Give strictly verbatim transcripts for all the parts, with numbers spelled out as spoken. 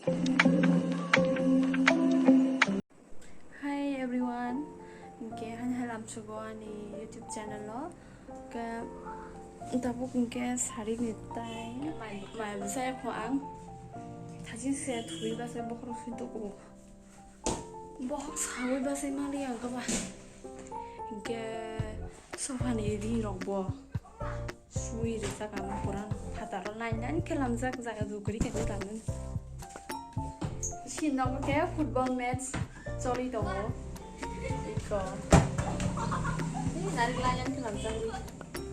Hi everyone, hingke hani hai lamsogo ani YouTube channel o. Ke tabuk hingke sari ni tai mai, mai bwsai kho ang. Thajin se thwi bwsai bokhorok sui tuku. Bokhok sawi bwsai mali ang kaba. Hingke sofa ni ri rok bo. Sui rijak ang pura phataro line line khe lamjak jaga dugri khe tamo. Si nogo khe football match choli tongo. Iko. Ni nari line line khe lamjak ri.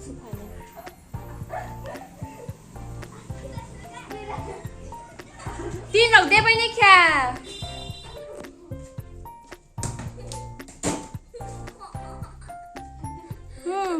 Suphai ni. Tin rok de bai ni kha. Hmm.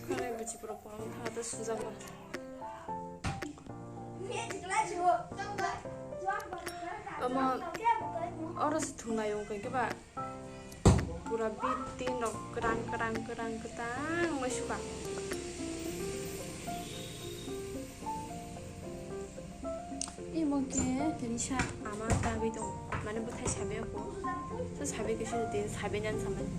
Khanai buchi pura pura thangata sujak ba. Omo oro se thunglai wng khe ba pura bitin rok kwrang kwrang kwrang kwtang wngwi suka. Imo khe tini sa ama tagwi tong, mane bwthai sabai ko. So sabai khe sini tini sabai nan samani.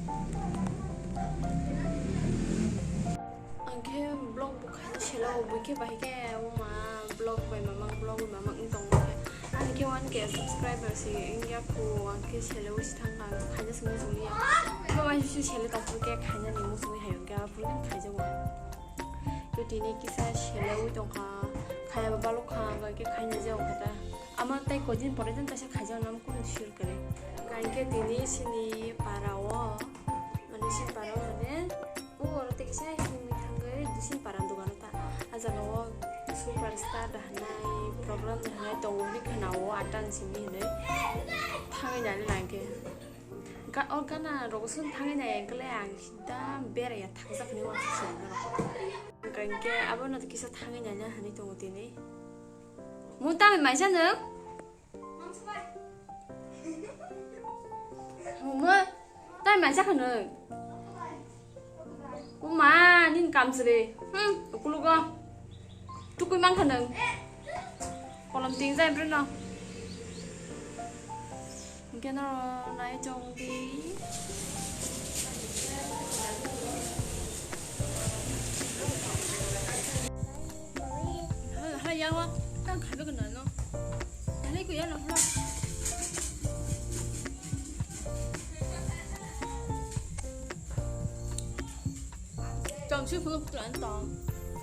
Ang khe vlog bo khaina selo, bui khe bai khe wngma vlog bai mamang vlog bai mamang wng tong khe. Ani khe one K subscriber si wngya ko, ang khe selo si thang kha, khaina simi simi ya. Bo bai si selo tong khe khaina ni muchungwi hayo khe, bui khe khaijago. Tini kisa selewi tongkha, khaya ba balok kha, hwnkhai khe khaina jao kha ta. Ama tai koi din pore din kaisa khaijak nam kunu sure kwrwi. Hwnkhai khe tini sini para o, mane sini para o mane, o oro tei kisa sini thangwi sini para dogano ta. A jaga o superstar da hwnwi, program da hwnwi tongo hwnwi khna o, ata ni simi hwnwi thangwi nani nang khe. Ga-, o gana rogo song thangwi nai ang khe le ang sida beraiya thangjaknai uansuk se norok. Hwnkha hwnkhe abono kisa thangwi naina hinwi tongo tini. Mo tamni maisa nwng? Mo tamni maisa kha nwng? O ma, nini kamchwlwi. Hmm, ukulugo. Tukui mankha nwng. Kolom tingjai bwrwino. Hwnkhe no nai chong di. Hala, hala, yawa. Tang khabe gwnano. Hala, ko yano, hala.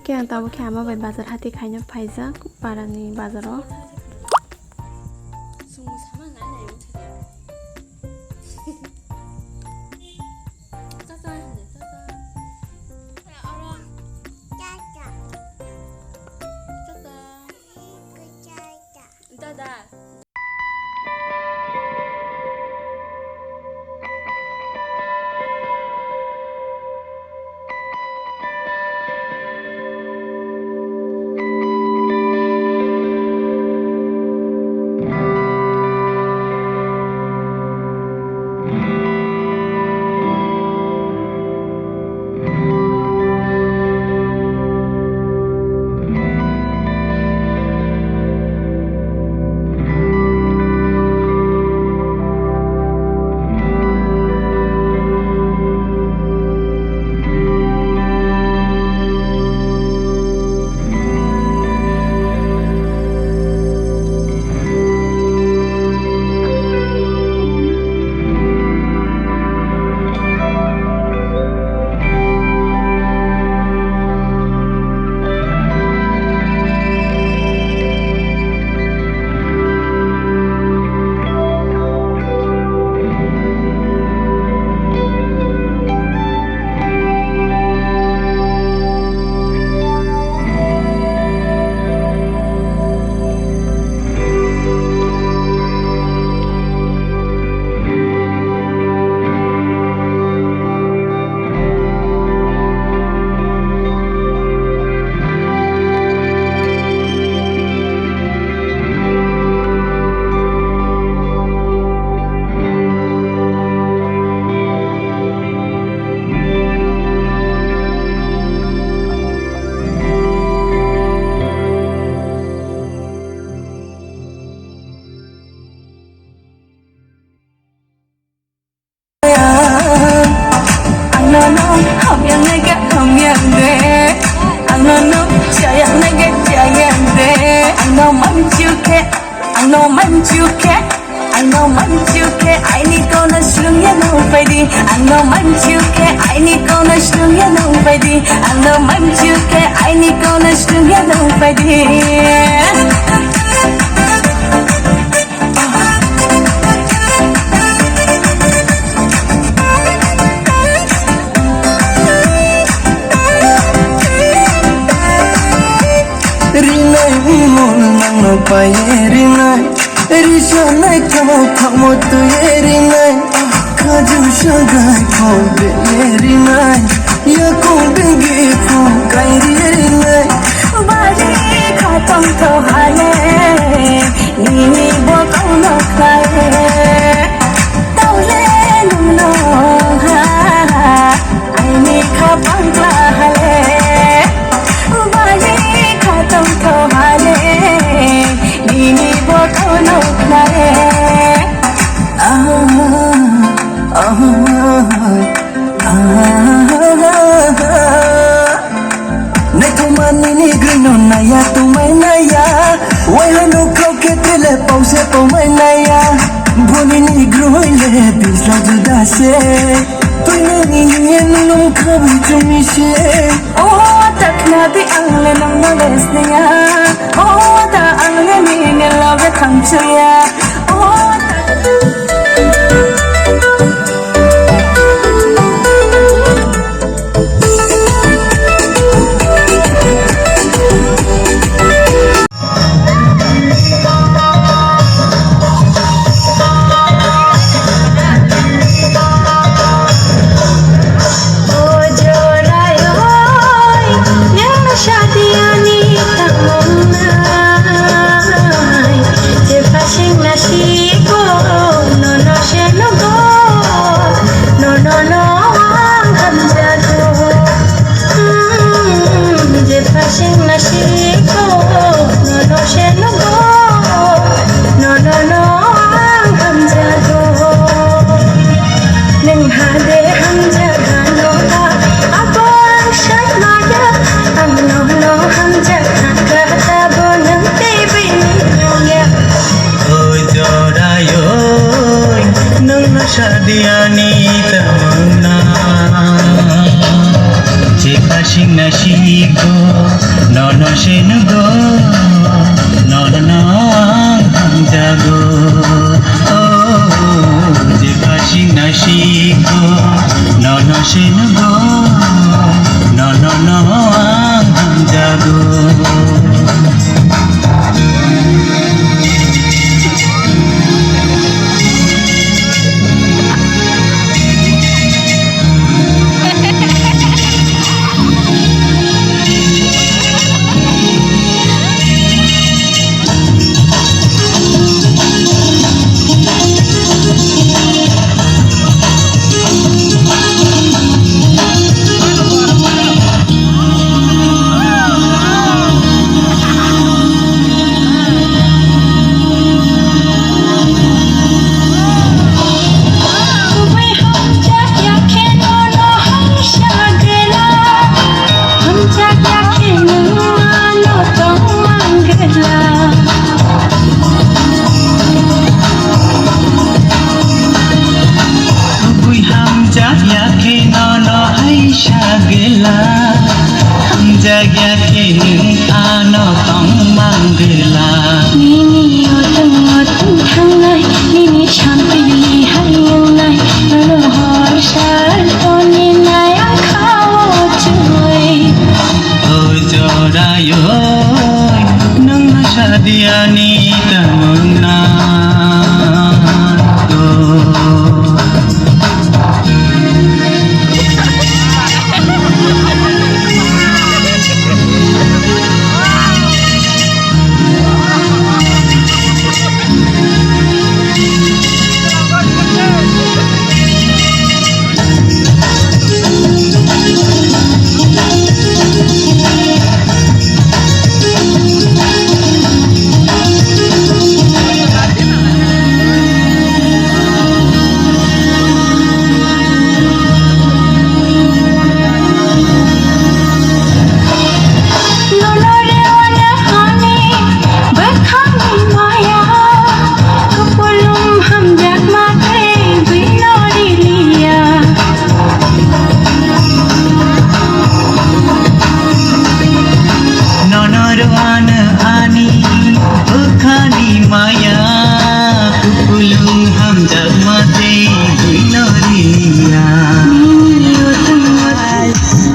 Khe ang tabuk khe ama bai bazar hati khaina phaijak, parani bazaro. Dada. Chuke, ano manchuke, aini kono shungya no paidi. Ano manchuke, aini kono shungya no paidi. Ano manchuke, aini kono shungya no paidi. Rinai mul nangno paye rinai, risa nai kamo kamo tuye rinai, kaju sagai kong beye rinai, yakong degi kong kai rinai. Bari khatong to hale, nini bokong no khlai. Tole nungno ha, aini kha pangla hale, bari kha tongtho hale, nini bokong no khlai. Ah, ah, ah, ah. Naithoma nini grino naya tongmai naya. Waiha no khao khe tele pause pongmai naya. Boni ni groi le bisla juda se. Tui nini yen lum khabi chumi se. O ta khna di ang le nang no les naya. O ta ang le nini loge thamchaya. O ta Siko, nono se nugo, nono no ang hamjago. Hmm, je phasing na siko, nono se nugo, nono no ang hamjago. Nwng ha de hamjaga no ta, abo ang sakmaya, ang nono hamjaga ka ta bo nwng tebini nungya. O jorayoi, nwngno sadiani tamungna. Jepha singna siko, nono se nugo, nono ang hamjago. O, jepha singna siko, nono se nugo, nono ang hamjago. Kubui hamjak ya khe nono hai sagela, hamjak ya khe nwng ano tong mangela. Nini otong otong thangnai, nini sampili hai wngnai, nono hor sal toni nai ang khao chwngwi. O jorayoi, nwng sadiani tamungna. Ano ani bwkhani maya, kupulung hamjakma tei buino riliya.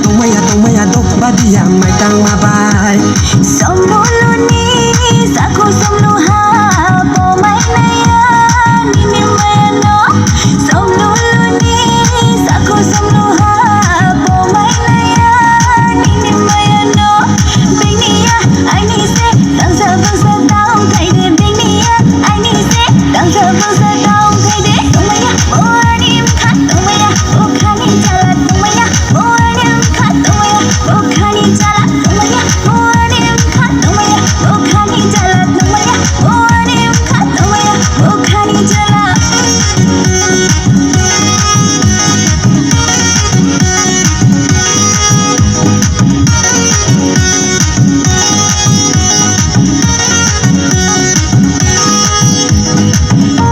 Tongmaya, tongmaya, dok badia mai tangma bai. Somluluni saku somluha, pomai naya, nini maya no. Somluluni saku somluha, pomai naya, nini maya no. Biniya, ani se, tangsa bangsa taung kaide. Biniya, ani se, tangsa bangsa taung kaide. Tongmaya, o ani mkha, tongmaya, o khani jala, tongmaya, o ani mkha, tongmaya, o khani jala, tongmaya, o ani mkha, tongmaya, o khani jala, tongmaya, o ani mkha, tongmaya, o khani jala.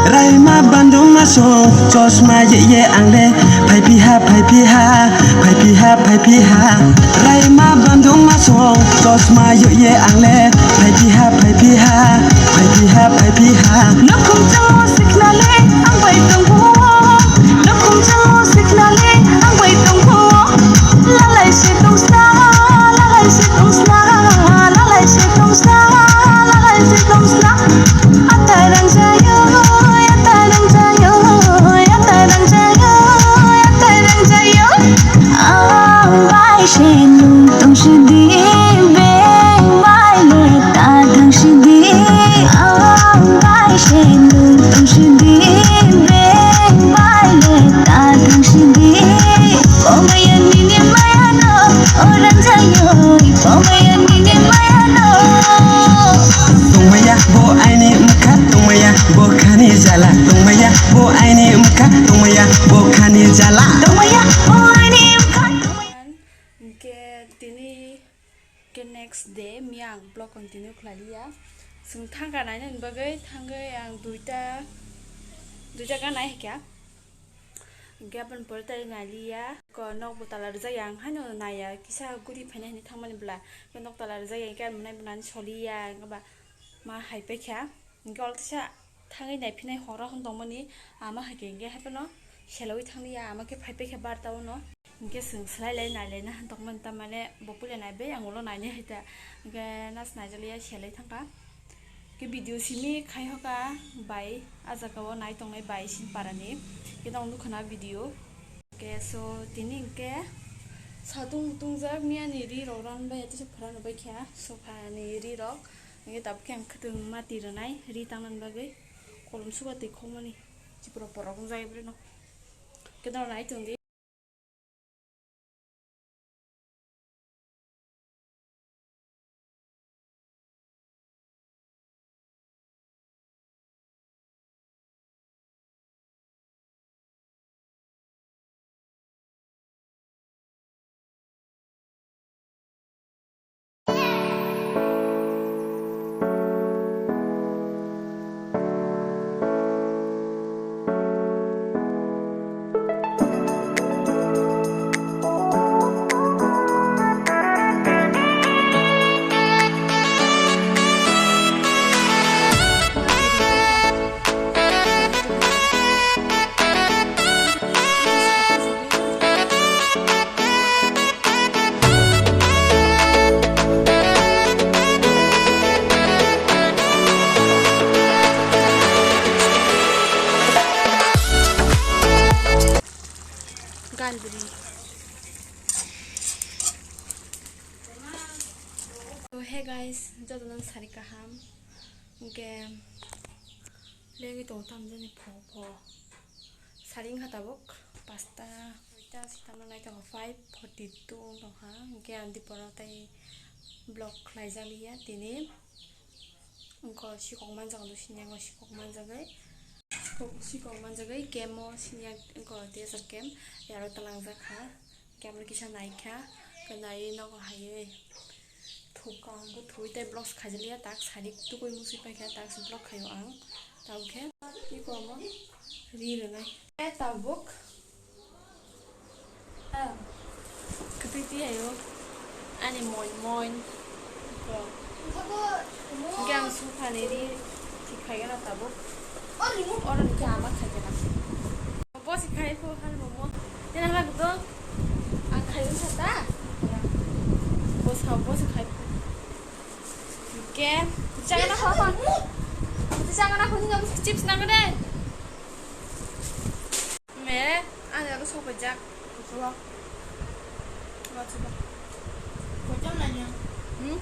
Raima bandung masung chosma ye ye angle, phai piha, phai piha, phai piha, phai piha. Raima bandung masung chosma ye ye angle, phai piha, phai piha, phai piha, phai piha. Nukhung chamo siknale ang bai tongkhu. Nukhung chamo siknale ang bai tongkhu. Lalai se tongsa, lalai se tongsa, lalai se tongsa, lalai se tongsa. Atarang jayo, atarang jayo, atarang jayo, atarang jayo. Ang bai se nung tong sidi, beng bai le ta thang sidi. Ang bai se nung tong sidi, beng bai le ta thang sidi. Pomaya nini maya no, orang jayo. Pomaya nini maya no. Tongmaya bo aini mkha, tongmaya bo khani jala. Tongmaya bo aini mkha, tongmaya bo khani jala. Tongmaya bo aini mkha, tongmaya. Hingke tini ke next day miya ang vlog continue khlai liya. Chwng thangka nainani bagwi thangwi ang duita, duita gana hai kha. Hingke aboni pore tei nai liya. Ko nok bo tala rijak ya, ang haino naiya, kisa guri phainai hinwi thangmani bwla. Ko nok tala rijak ya, hingke ang nai bwnani soliya, hingke ba ma hai paikha. Hingke olo teisa thangwi naiphinai horo hwn tongmani, ama hai khe hingke hai phano selaui thanglia, ama khe phai paikha barta o no. Hingke chwng swlai lai nai lai na hwn tongmani, tamani bo puila nai bai, ang ulo nainai hai ta. Hingke nas naijaklia selai thangkha. Ke video simi khai hoka bai, a jaga o nai tongnai bai sin parani. Ke nong nukha na video. Ke so tini hingke satung tungjak miya ni ri rok ran bai, tisa phara no bai kha, so phara ni ri rok. Hingke tabuk khe ang khwtwng mati rwnai ri tangna bagwi. Kolom suba twi khokmani chipro porok wngjak bre no. Ke nong nai tongdi. Gandri. So, hey guys, joto no sari kaham. Hingke legi tong tam jani pho pho. Sari wngkha tabuk pasta, soita, sitama nai tongo, five forty two wng tongkha. Hingke ang diporo tei vlog khlaijak liya tini. Wngkha sikok manjak, ang sikok manjagwi, sikok, sikok manjagwi camp o siniya wngkha desert camp, aro talangjak kha. Camera kisa naikha, khe naiwi nogo haiwi thukha, hwnkhe thuwi tei vlogs khaijaliya, tak sari tubui muchwi paikha, tak vlog khaio ang. Tabukhe iko omo ri rwnai. Tabuk, ah, kwtwi twi haio ani moin moin, ko, Ani ri thik khai gana tabuk. Oro ni khe ama khai gana. Bo se khai pho hal momo. Tena hala to. Ang khai wngkha ta. Bo sa bo se khai pho. Ke. Chagana kho kho. Chagana kho ni chips nang de. Me, ani aro sok pajak. Chuba. Chuba, chuba. Hmm?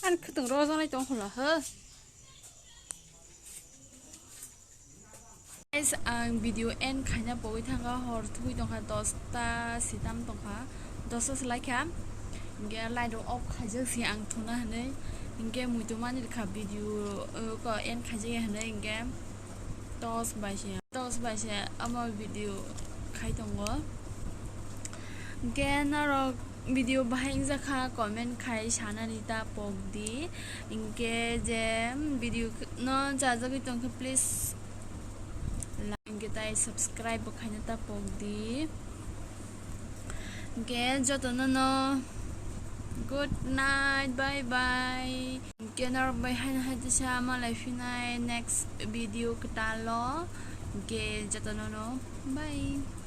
Ani khwtwng rojaknai tong khwla ho. Guys, ang video end khaina pogwi thangkha, hor thugwi tongkha, dosta sitam tongkha, dosta swlaikha. Hinkhe light rok off khaijak se ang thuna hinwi, hinkhe muitu manwi rwkha video, uh, ko end khaijak ya hinwi, hinkhe tos bai se, tos bai se omo video khai tongo. Hinkhe norok video bahai wngjakha comment khai sanani ta pokdi. Hinkhe je video no chajagwi tongkhe please like hinkhe tai subscribe bo khaina ta pokdi. Hinkhe jotono no good night, bye bye. Hinkhe norok bai haino hai tisa malai phinai next video kwtalo. Hinkhe jotono no bye.